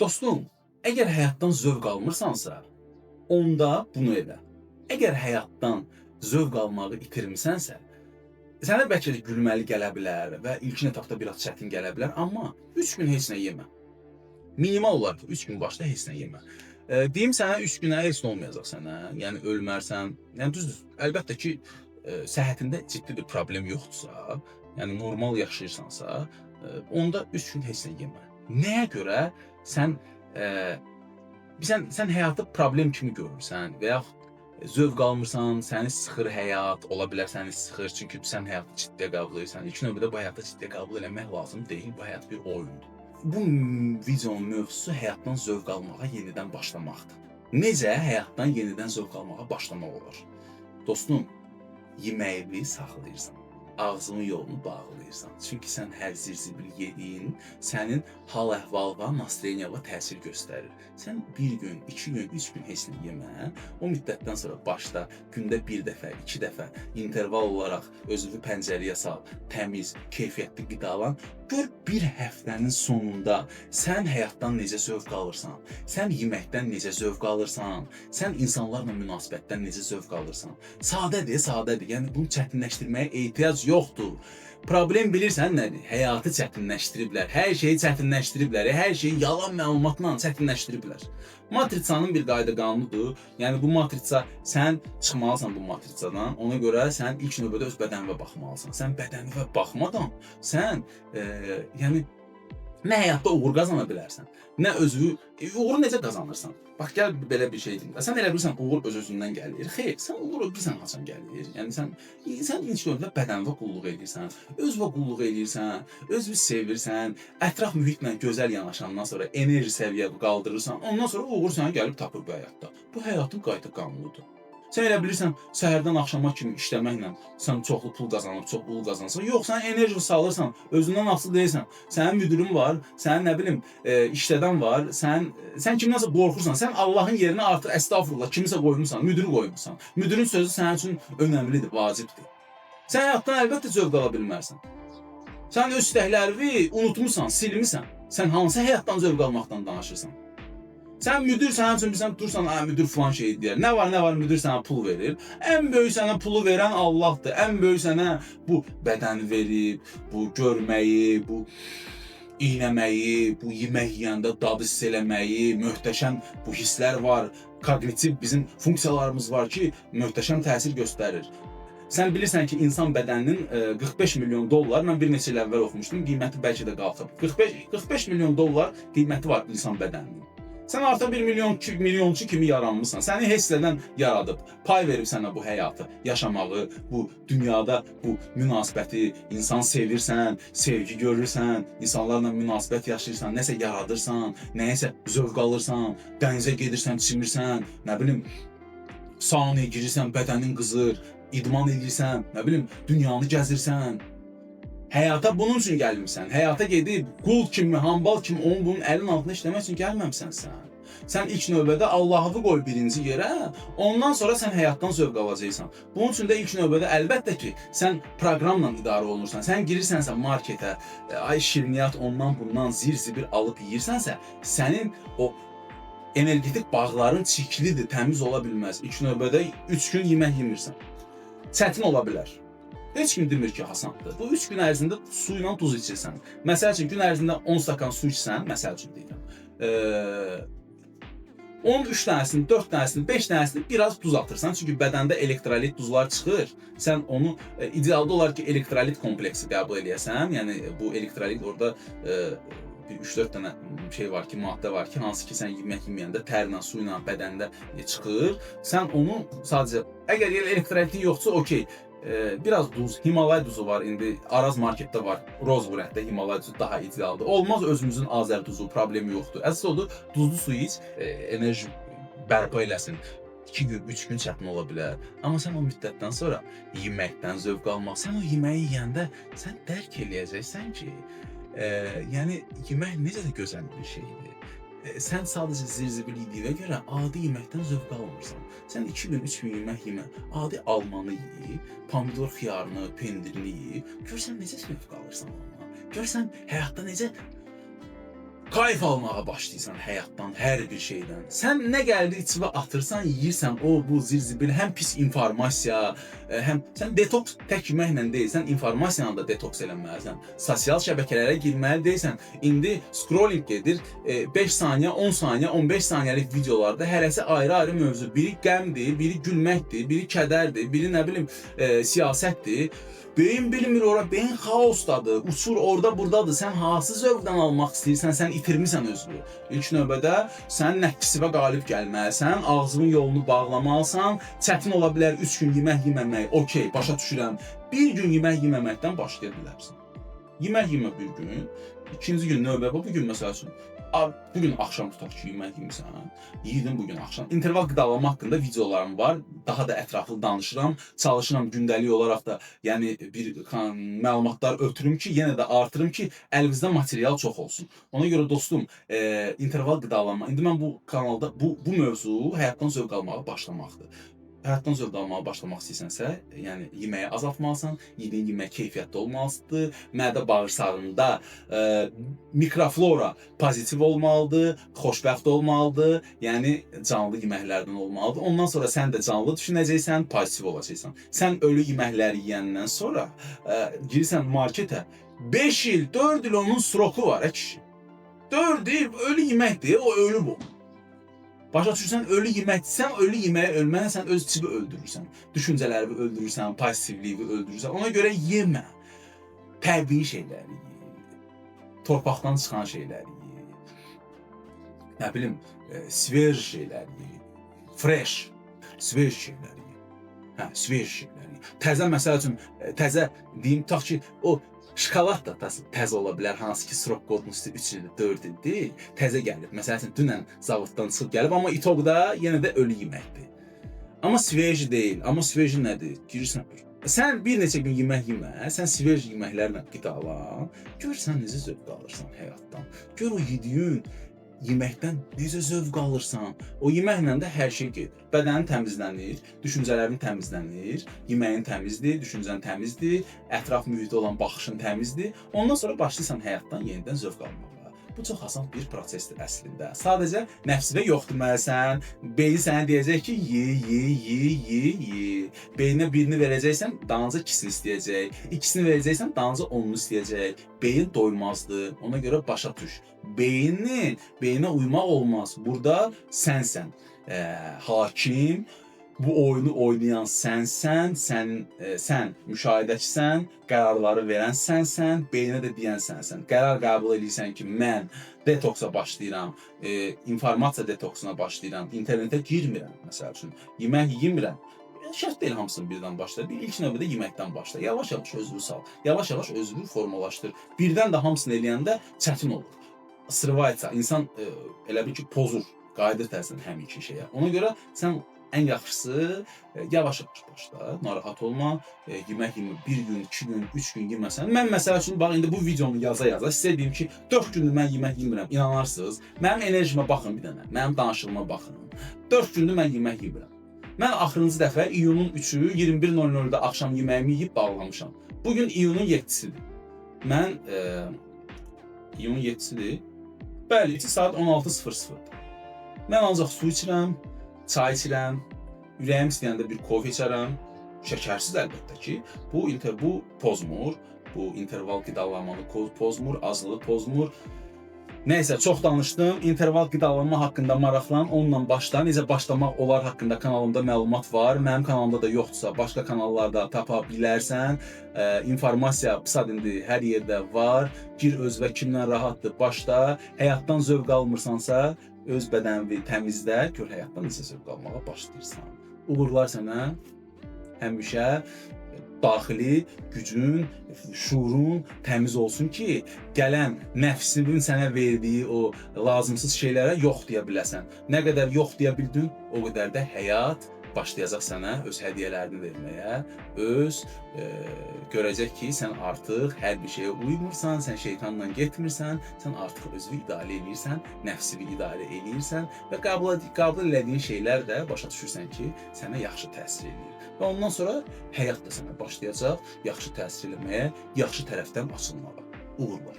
Dostum, əgər həyatdan zövq almırsansa, onda bunu elə. Əgər həyatdan zövq almağı itirmisənsə, sənə bəlkə də gülməli gələ bilər və ilkin etapda biraz çətin gələ bilər, amma 3 gün heç nə yemə. Minimal olaraq 3 gün başda heç nə yemə. Deyim sənə 3 günə heç nə olmayacaq sənə. Yəni ölmərsən. Yəni düzdür, əlbəttə ki, səhhətində ciddi bir problem yoxdursa, yəni normal yaşayırsansa, onda 3 gün heç nə yemə. Nəyə görə sən sən həyatı problem kimi görürsən və yaxud zövq almırsan, səni sıxır həyat, ola bilər səni sıxır, çünki sən həyatı ciddiyə qəbul edirsən. İlk növbədə bu həyatı ciddiyə qəbul eləmək lazım deyil, bu həyat bir oyundur. Bu videonun mövzusu həyatdan zövq almağa yenidən başlamaqdır. Necə həyatdan yenidən zövq almağa başlamaq olar? Dostum, yeməyini saxlayırsan, ağzının yolunu bağlayırsan. Çünki sən hər zirzibil yediyin sənin hal-əhvalına, nastreniyağa təsir göstərir. Sən bir gün, 2 gün, 3 gün heç nə yemə, o müddətdən sonra başda gündə bir dəfə, 2 dəfə interval olaraq özünü pəncərəyə sal, təmiz, keyfiyyətli qidalan. Gör bir həftənin sonunda sən həyatdan necə zövq alırsan, sən yeməkdən necə zövq alırsan, sən insanlarla münasibətdən necə zövq alırsan. Sadədir, sadədir. Yəni bunu çətinləşdirməyə ehtiyac yoxdur. Problem bilirsən nədir? Həyatı çətinləşdiriblər, hər şeyi çətinləşdiriblər, hər şeyi yalan məlumatla çətinləşdiriblər. Matritsanın bir qayda qanunudur. Yəni bu matritsa, sən çıxmalısan bu matritsadan. Ona görə sən ilk növbədə öz bədəninə baxmalısan. Sən bədəninə baxmadan sən yəni nə həyatda uğur qazana bilərsən, nə özü uğuru necə qazanırsan? Bax gəl belə bir şey deyim. Sən elə bilirsən uğur öz-özündən gəlir. Xeyr, sən uğur bilirsən haçan gəlir. Yəni sən ilk növbədə bədəninə qulluq edirsən, özünə qulluq edirsən, özünü sevirsən, ətraf mühitlə gözəl yanaşandan sonra enerji səviyyəni qaldırırsan, ondan sonra uğur sənə gəlib tapır bu həyatda. Bu həyatın qayda qanunudur. Sən elə bilirsən səhərdən axşama kimi işləməklə sən çoxlu pul qazanıb, çox pul qazansan. Yox, sən enerji salırsan, özündən asılı deyilsən. Sənin müdirin var, sənin nə bilim, işlədən var, sən kimdənsə qorxursan. Sən Allahın yerinə artıq əstəğfurullah kimisə qoymusan, müdiri qoymusan. Müdirin sözü sənin üçün önəmlidir, vacibdir. Sən həyatdan əlbəttə zövq ala bilmərsən. Sən öz istəklərini unutmusan, silmisən. Sən hansı həyatdan zövq almaqdan danışırsan? Sən müdür sənin üçün bilsən dursan, "Ə, müdür filan şey deyər." Nə var, nə var, müdür sənə pul verir. Ən böyük sənə pulu verən Allahdır. Ən böyük sənə bu bədəni verib, bu görməyi, bu iynəməyi, bu yemək yeyəndə dadı hiss eləməyi, möhtəşəm bu hisslər var. Koqnitiv bizim funksiyalarımız var ki, möhtəşəm təsir göstərir. Sən bilirsən ki, insan bədəninin 45 milyon dollar, mən bir neçə il əvvəl oxumuşdum, qiyməti bəlkə də qalxıb. 45 milyon dollar qiyməti var insan bədəninin. Sən artıq bir milyonçu kimi yaranmısan. Səni heç nədən yaradıb, pay verib sənə bu həyatı, yaşamağı, bu dünyada bu münasibəti, insan sevirsən, sevgi görürsən, insanlarla münasibət yaşayırsan, nəsə yaradırsan, nəyəsə zövq alırsan, dənizə gedirsən, çimirsən, nə bilim, saunaya girirsən, bədənin qızır, idman edirsən, nə bilim, dünyanı gəzirsən. Həyata bunun üçün gəlmisən. Həyata gedib qul kimi, hambal kimi onun bunun əlinin altında işləmək üçün gəlməmisən sən. Sən ilk növbədə Allahı qoy birinci yerə, ondan sonra sən həyatdan zövq alacaqsan. Bunun üçün də ilk növbədə əlbəttə ki, sən proqramla idarə olunursan. Sən girirsənsə marketə, ay şirniyyat ondan bundan zir-zibir alıb yeyirsənsə, sənin o energetik bağların çirklidir, təmiz ola bilməz. İlk növbədə 3 gün yemək yemirsən. Çətin ola bilər. Heç kim demir ki, asandır. Bu 3 gün ərzində su ilə duz içirsən. Məsəl üçün gün ərzində 10 stakan su içsən, məsəl üçün deyirəm. Onun 3 dənəsini, 4 dənəsini, 5 dənəsini biraz duz atırsan. Çünki bədəndə elektrolit duzlar çıxır. Sən onu idealda olar ki, elektrolit kompleksi qəbul eləyəsən. Yəni bu elektrolit orada bir 3-4 dənə şey var ki, maddə var ki, hansı ki sən yemək yeməyəndə tərlə, su ilə bədəndə çıxır. Sən onu sadəcə əgər elektrolitin yoxdursa, okey. Biraz duz, Himalay duzu var indi Araz marketdə var. Roz rəngdə Himalay duzu daha idealdır. Olmaz özümüzün Azər duzu, problemi yoxdur. Əsas odur, duzlu su iç, enerji bərpa eləsin. 2 gün, 3 gün çətin ola bilər. Amma sən o müddətdən sonra yeməkdən zövq almaq, sən o yeməyi yeyəndə sən dərk eləyəcəksən ki, yəni yemək necə də gözəl bir şeydir. Sən sadəcə zirzibil yediyinə görə adi yeməkdən zövq almırsan. Sən 2 gün, 3 gün yemək yemə, adi almanı ye, pomidor, xiyarını, pendirini ye. Görsən necə zövq alırsan ondan. Görsən həyatda necə Kayf almağa başlayırsan həyatdan, hər bir şeydən. Sən nə gəlir içivə atırsan, yeyirsən, o bu zir-zibil, həm pis informasiya, həm sən detoks tək yeməklə deyil, sən informasiyanı da detoks eləməlisən. Sosial şəbəkələrə girməli deyilsən. İndi scrolling gedir, 5 saniyə, 10 saniyə, 15 saniyəlik videolarda hərəsi ayrı-ayrı mövzu. Biri qəmdir, biri gülməkdir, biri kədərdir, biri nə bilim siyasətdir. Beyin bilmir ora, beyin xaosdadır, uçur orada buradadır. Sən hansı zövqdən almaq istəyirsən, sən itirmisən özünü. İlk növbədə sən nəfsinə qalib gəlməlisən, ağzının yolunu bağlamalısan. Çətin ola bilər 3 gün yemək yeməmək, okey, başa düşürəm. Bir gün yemək yeməməkdən başlaya bilərsən. Yemək yemə bir gün, ikinci gün növbə bu gün məsəl üçün bu gün axşam tutaq ki, yemək yemisən, yedin bu gün axşam. İnterval qidalanma haqqında videolarım var. Daha da ətraflı danışıram. Çalışıram gündəlik olaraq da, yəni bir məlumatlar ötürüm ki, yenə də artırım ki, əlinizdə material çox olsun. Ona görə dostum, interval qidalanma. İndi mən bu kanalda bu mövzu həyatdan zövq almağa başlamaqdır. Həyatdan zövq almağa başlamaq istəyirsənsə, yəni yeməyi azaltmalısan, yediyin yemək keyfiyyətli olmalıdır, mədə bağırsağında mikroflora pozitiv olmalıdır, xoşbəxt olmalıdır, yəni canlı yeməklərdən olmalıdır. Ondan sonra sən də canlı düşünəcəksən, pozitiv olacaqsan. Sən ölü yeməkləri yeyəndən sonra girirsən marketə, 5 il, 4 il onun sroku var, kişi. 4 il ölü yeməkdir, o ölü bu. Başa düşürsən, ölü yemək, sən ölü yeməyə ölmənə sən öz içini öldürürsən. Düşüncələri öldürürsən, pozitivliyi öldürürsən. Ona görə yemə. Təbii şeyləri ye. Torpaqdan çıxan şeyləri ye. Nə bilim, svež şeyləri ye. Fresh, svež şeyləri ye. Hə, svež şeyləri ye. Təzə məsəl üçün, təzə deyim, tutaq ki, o şokolad da təzə ola bilər, hansı ki srok godnosti 3 ildir, 4 ildir, təzə gəlib. Məsəl üçün, dünən zavoddan çıxıb gəlib, amma itoqda yenə də ölü yeməkdir. Amma sveji deyil, amma sveji nədir? Girirsən, sən bir neçə gün yemək yemə, sən sveji yeməklərlə qidalan, gör sən necə zövq alırsan həyatdan. Gör o yediyin yeməkdən necə zövq alırsan. O yeməklə də hər şey gedir. Bədənin təmizlənir, düşüncələrin təmizlənir, yeməyin təmizdir, düşüncən təmizdir, ətraf mühitə olan baxışın təmizdir. Ondan sonra başlayırsan həyatdan yenidən zövq almağa. Bu çox asan bir prosesdir əslində. Sadəcə nəfsinə yox deməlisən. Beyin sənə deyəcək ki, ye, ye, ye, ye, ye. Beyninə birini verəcəksən, dalınca ikisini istəyəcək. İkisini verəcəksən, dalınca onunu istəyəcək. Beyin doymazdır. Ona görə başa düş. Beyinə uymaq olmaz. Burada sənsən hakim. Bu oyunu oynayan sənsən, sən müşahidəçisən, qərarları verən sənsən, beyninə də deyən sənsən. Qərar qəbul edirsən ki, mən detoksa başlayıram, informasiya detoksuna başlayıram, internetə girmirəm, məsəl üçün, yemək yemirəm. Şərt deyil hamısını birdən başla. Bir ilk növbədə yeməkdən başla. Yavaş-yavaş özünü sal. Yavaş-yavaş özünü formalaşdır. Birdən də hamısını eləyəndə çətin olur. Sırvaysa, insan elə bil ki, pozur, qayıdır təzədən həminki şeyə. Ona görə sən ən yaxşısı yavaş-yavaş başla, narahat olma, yemək yemə, bir gün, 2 gün, 3 gün yeməsən. Mən məsəl üçün, bax, indi bu videonu yaza-yaza sizə deyim ki, 4 gündür mən yemək yemirəm, inanarsınız. Mənim enerjimə baxın bir dənə, mənim danışığıma baxın. 4 gündür mən yemək yemirəm. Mən axırıncı dəfə iyunun 3-ü 21:00-da axşam yeməyimi yeyib bağlamışam. Bugün iyunun 7-sidir. Mən iyunun 7-sidir. Bəli, 2 saat 16:00-dır. Mən ancaq su içirəm, çay içirəm, ürəyim istəyəndə bir kofe içərəm. Şəkərsiz əlbəttə ki. Bu pozmur. Bu interval qidalanmanı pozmur, azlığı pozmur. Nəysə, çox danışdım. İnterval qidalanma haqqında maraqlan, onunla başla. Necə başlamaq olar haqqında kanalımda məlumat var. Mənim kanalımda da yoxdursa, başqa kanallarda tapa bilərsən. İnformasiya pısad indi hər yerdə var. Gir özünə kimdən rahatdır, başla. Həyatdan zövq almırsansa, öz bədənini təmizlə, gör həyatdan necə zövq almağa başlayırsan. Uğurlar sənə. Həmişə daxili gücün, şuurun təmiz olsun ki, gələn nəfsinin sənə verdiyi o lazımsız şeylərə yox deyə biləsən. Nə qədər yox deyə bildin, o qədər də həyat başlayacaq sənə öz hədiyyələrini verməyə, görəcək ki, sən artıq hər bir şeyə uymursan, sən şeytanla getmirsən, sən artıq özünü idarə eləyirsən, nəfsini idarə eləyirsən və qəbul elədiyin şeylər də başa düşürsən ki, sənə yaxşı təsir eləyir. Və ondan sonra həyat da sənə başlayacaq yaxşı təsir eləməyə, yaxşı tərəfdən açılmağa. Uğurlar.